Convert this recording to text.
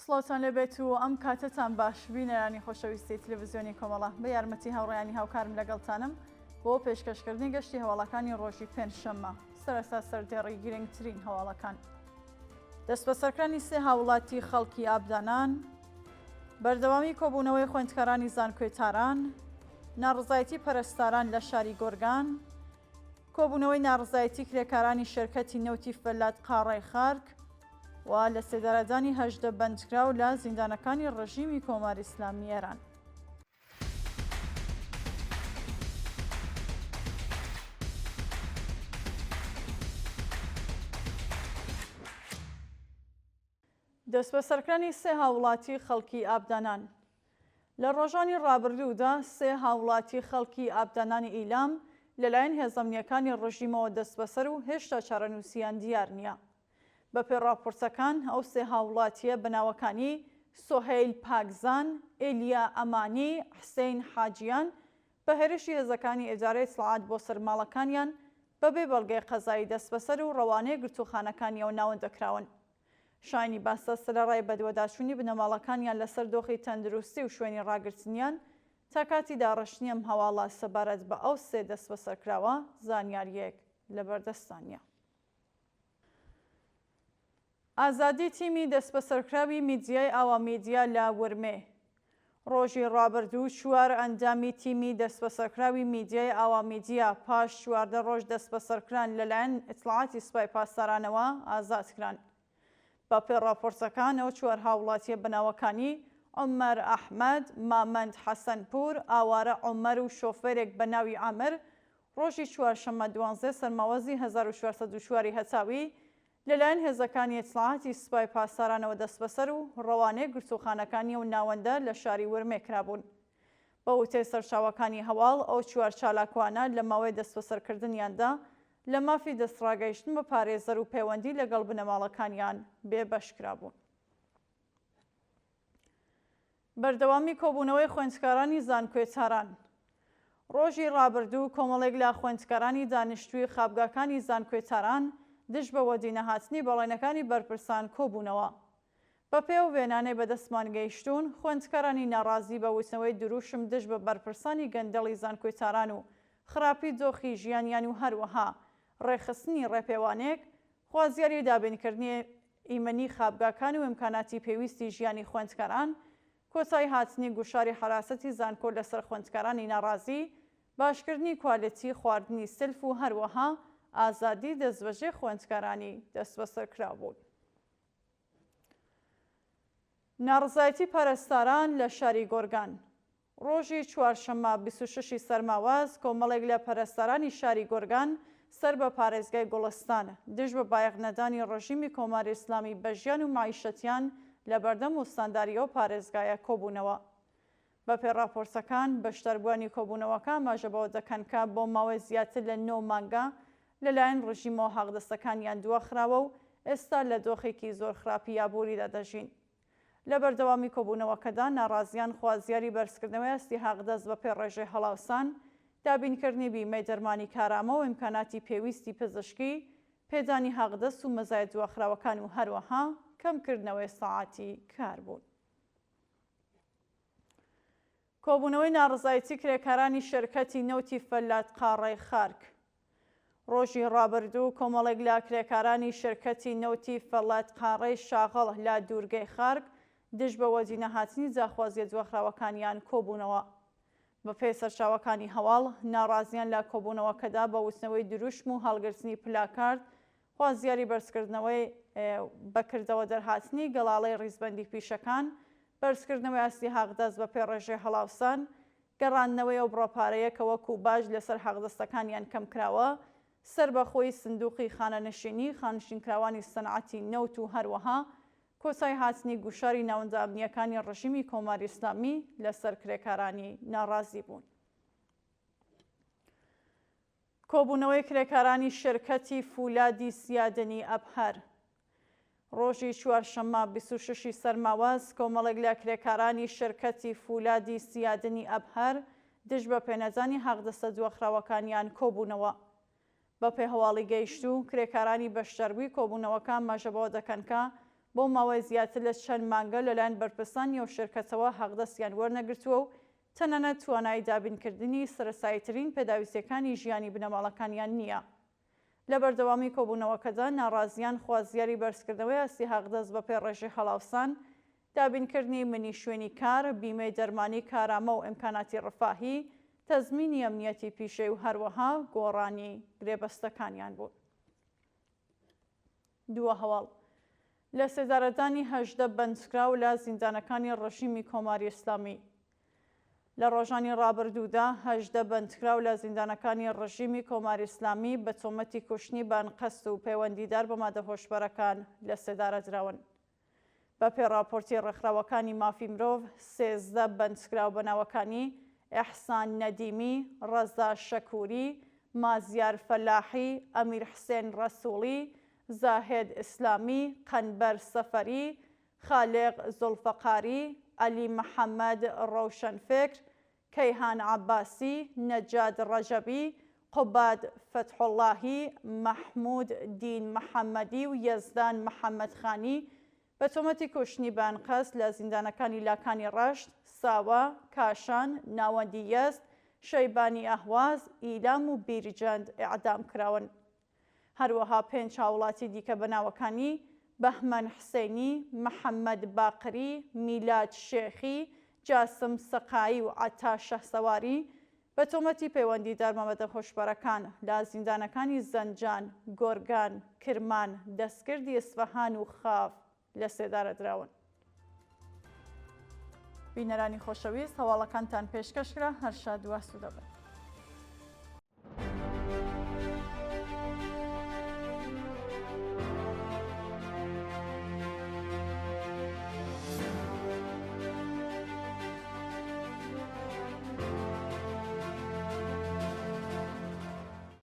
سڵاوتان لێبێت و ئەم کاتەتان باش بینەرانی خۆشەویستی تلویزیۆنی کۆمەڵە بە یارمەتی هاوڕێیانی هاوکارم لەگەڵتانم بۆ پێشکەشکردنی گەشتی هەواڵەکانی ڕۆژی پێنجشەممە سەرەتا سەردێڕی گرنگترین هەواڵەکان. دەستبەسەرکرانی سێ هاوڵاتی خەڵکی ئابدانان، بەردەوامی کۆبوونەوەی خوێندکارانی زانکۆی تاران، ناڕزایەتی پەرستاران لە شاری گۆرگان، کۆبوونەوەی ناڕزایەتی کرێکارانی شێرکەتی نەوتی فەلات قاڕەی خارک و لە سێدارەدانی 18 بەندکراو لە زیندانەکانی ڕژیمی کۆماری ئیسلامی ئێران. دەستبەسەرکرانی سێ هاووڵاتی خەڵکی ئابدانان لە ڕۆژانی ڕابردوودا سێ هاووڵاتی خەڵکی ئابدانانی ئیلام لەلایەن هێزە ئەمنییەکانی ڕژیمەوە دەستبەسەر و هێشتا چارەنووسیان دیار نییە. بەپێی ڕاپۆرتەکان ئەو سێ هاووڵاتییە بە ناوەکانی سۆهەیل پاکزان، ئیلیا ئەمانی، حسەین حاجیان بە هێرشی هێزەکانی ئیدارەی ئیتڵاعات بۆ سەر ماڵەکانیان بەبێ بەڵگەی قەزایی دەستبەسەر و ڕەوانەی گرتووخانەکانی ئەو ناوەندە کراون. شایانی باسە سەرەڕای بەدواداچوونی بنەماڵەکانیان لەسەر دۆخی تەندروستی و شوێنی ڕاگرتنیان، تا کاتی داڕشتنی ئەم هەواڵە سەبارەت بە ئەو سێ دەستبەسەرکراوە زانیارییەک لەبەردەستدا نییە. ئازادی تیمی دەستبەسەرکراوی میدیای ئاوا میدیا لە ورمێ ڕۆژی ڕابردوو چوار ئەندامی تیمی دەستبەسەرکراوی میدیای ئاوا میدیا پاش 14 ڕۆژ دەستبەسەرکران لەلایەن ئیتڵاعاتی سوپای پاسدارانەوە ئازاد کران. بەپێ ڕاپۆرتەکان ئەو چوار هاوڵاتیە بەناوەکانی، عومەر ئەحمەد، مامەند حەسەنپوور، ئاوارە عومەر و شۆفێرێک بەناوی عامر ڕۆژی چوارشەممە دوانزە سەرماوەزی 1404 ی هەتاوی لەلایەن هێزەکانی ئیتڵاعاتی سوپای پاسدارانەوە دەستبەسەر و ڕەوانەی گرتووخانەکانی ئەو ناوەندە لە شاری ورمێ کرابوون. بە وتەی سەرچاوەکانی هەواڵ، ئەو چوار چالاکوانە لە ماوەی دەستبەسەرکردنیاندا لە مافی دەستڕاگەیشتن بە پارێزەر و پەیوەندی لەگەڵ بنەماڵەکانیان بێبەش کرابوون. بەردەوامی کۆبوونەوەی خوێندکارانی زانکۆی تاران ڕۆژی ڕابردوو کۆمەڵێک لە خوێندکارانی دانیشتووی خابگاکانی زانکۆی تاران دژ بە وەدینەهاتنی بەڵێنەکانی بەرپرسان کۆبوونەوە. بەپێی ئەو وێنانەی بەدەستمان گەیشتوون، خوێندکارانی ناڕازی بە وتنەوەی دروشم دژ بە بەرپرسانی گەندەڵی زانکۆی تاران و خراپی دۆخی ژیانیان و هەروەها ڕێکخستنی ڕێپێوانێک خوازیاری دابینکردنی ئیمەنی خابگاکان و ئیمکاناتی پێویستی ژیانی خوێندکاران، کۆتایی هاتنی گوشاری حەراسەتی زانکۆ لەسەر خوێندکارانی ناڕازی، باشکردنی کوالێتی خواردنی سلف و هەروەها ئازادی دەستبەجێ خوێندکارانی دەستبەسەرکراو بوون. ناڕەزایەتی پەرستاران لە شاری گۆرگان. ڕۆژی چوارشەممە 26 ی سەرماوەز کۆمەڵێک لە پەرستارانی شاری گۆرگان سەر بە پارێزگای گوڵستان دژ بە بایەخ نەدانی ڕژیمی کۆماری ئیسلامی بە ژیان و مەعیشەتیان لە بەردەم ئوستانداری ئەو پارێزگایە کۆبوونەوە. بەپێی ڕاپۆرتەکان، بەشداربووانی کۆبوونەوەکە ئاماژە بەوە دەکەن کە بۆ ماوەی زیاتر لە نۆ مانگە لەلایەن ڕژیمەوە حەقدەستەکانیان دواخراوە و ئێستا لە دۆخێکی زۆر خراپی ئابووریدا دەژین. لە بەردەوامی کۆبوونەوەکەدا ناڕازیان خوازیاری بەرزکردنەوەی ئاستی حەقدەست بەپێی ڕێژەی هەڵاوسان، دابینکردنی بیمەی دەرمانی کارامە و ئیمکاناتی پێویستی پزیشکی، پێدانی حەقدەست و مەزایە دواخراوەکان و هەروەها کەمکردنەوەی سەعاتی کار بوون. کۆبوونەوەی ناڕەزایەتی کرێکارانی شێرکەتی نەوتی فەلات قاڕەی خارک ڕۆژی ڕابردوو کۆمەڵێک لە کرێکارانی شێرکەتی نەوتی فەلات قاڕەی شاغڵ لە دوورگەی خارک دژ بە وەدینەهاتنی داخوازیە دواخراوەکانیان کۆبوونەوە. بەپێی سەرچاوەکانی هەواڵ، ناڕازیان لە کۆبوونەوەکەدا بە وتنەوەی دروشم و هەڵگرتنی پلاکارد خوازیاری بەرزکردنەوەی بەکردەوە دەرهاتنی گەڵاڵەی ڕیزبەندی پیشەکان، بەرزکردنەوەی ئاستی حەقدەست بەپێی ڕێژەی هەڵاوسان، گەڕاندنەوەی ئەو بڕە پارەیە کە وەکوو باج لەسەر حەقدەستەکانیان کەمکراوە، سەربەخۆیی سندووقی خانەنشینی خانشینکراوانی سەنعەتی نەوت و هەروەها کۆتایی هاتنی گوشاری ناوەندە ئەمنییەکانی ڕژیمی کۆماری ئیسلامی لەسەر کرێکارانی ناڕازی بوون. کۆبوونەوەی کرێکارانی شرکەتی فولادی سیادنی ئەبهەر ڕۆژی چوارشەممە 26 ی سەرماوەز کۆمەڵێک لە کرێکارانی شرکەتی فولادی سیادنی ئەبهەر دژ بە پێنەدانی حەقدەستە دواخراوەکانیان کۆبوونەوە. بەپێ هەواڵی گەیشتوو، کرێکارانی بەشداربووی کۆبوونەوەکە ئاماژە بەوە دەکەن کە. بۆ ماوەی زیاتر لە چەند مانگە لەلایەن بەرپرسانی ئەو شرکەتەوە حەقدەستیان وەرنەگرتووە و تەنانەت توانای دابینکردنی سەرەتاییترین پێداویستییەکانی ژیانی بنەماڵەکانیان نییە. لە بەردەوامی کۆبوونەوەکەدا ناڕازییان خوازیاری بەرزکردنەوەی ئاستی حەقدەست بەپێی ڕێژەی هەڵاوسان، دابینکردنی منی شوێنی کار، بیمەی دەرمانی کارامە و ئیمکاناتی ڕفاهی، تەزمینی ئەمنیەتی پیشەی و هەروەها گۆڕانی گرێبەستەکانیان بوون. دووە هەواڵ لە سێدارەدانی 18 بەندکراو لە زیندانەکانی ڕژیمی کۆماری ئیسلامی لە ڕۆژانی ڕابردوودا 18 بەندکراو لە زیندانەکانی ڕژیمی کۆماری ئیسلامی بە تۆمەتی کوشتنی بە ئەنقەست و پەیوەندیدار بە مادە هۆشبەرەکان لە سێدارە دراون. بەپێی ڕاپۆرتی ڕێکخراوەکانی مافی مرۆڤ، 13 بەندکراو بە ناوەکانی، ئیحسان نەدیمی، ڕەزا شەکوری، مازیار فەلاحی، ئەمیر حسێن ڕەسوڵی، زاهێد ئیسلامی، قەنبەر سەفەری، خالق زوڵفەقاری، عەلی محەمەد ڕەوشەنفکر، کەیهان عەباسی، نەجاد ڕەجەبی، قوباد فەتحوڵاهی، مەحموود دین محەمەدی و یەزدان محەمەدخانی بە تۆمەتی کوشتنی بە ئەنقەست لە زیندانەکانی لاکانی ڕەشت، ساوە، کاشان، ناوەندی یەزد، شەیبانی ئەهواز، ئیلام و بیرجەند ئێعدام کراون. هەروەها پێنج هاوڵاتی دیکە بە ناوەکانی، بەهمەن حسێنی، محەمەد باقری، میلاد شێخی، جاسم سەقایی و عەتا شەهسەواری، بە تۆمەتی پەیوەندیدار بە مادە هۆشبەرەکان لە زیندانەکانی زەنجان، گۆرگان، کرمان، دەستکردی ئیسفەهان و خاف لەسێدارە دراون. بینەرانی خۆشەویست هەواڵەکانتان پێشکەش کرا، هەر شاد و ئاسوودە بن.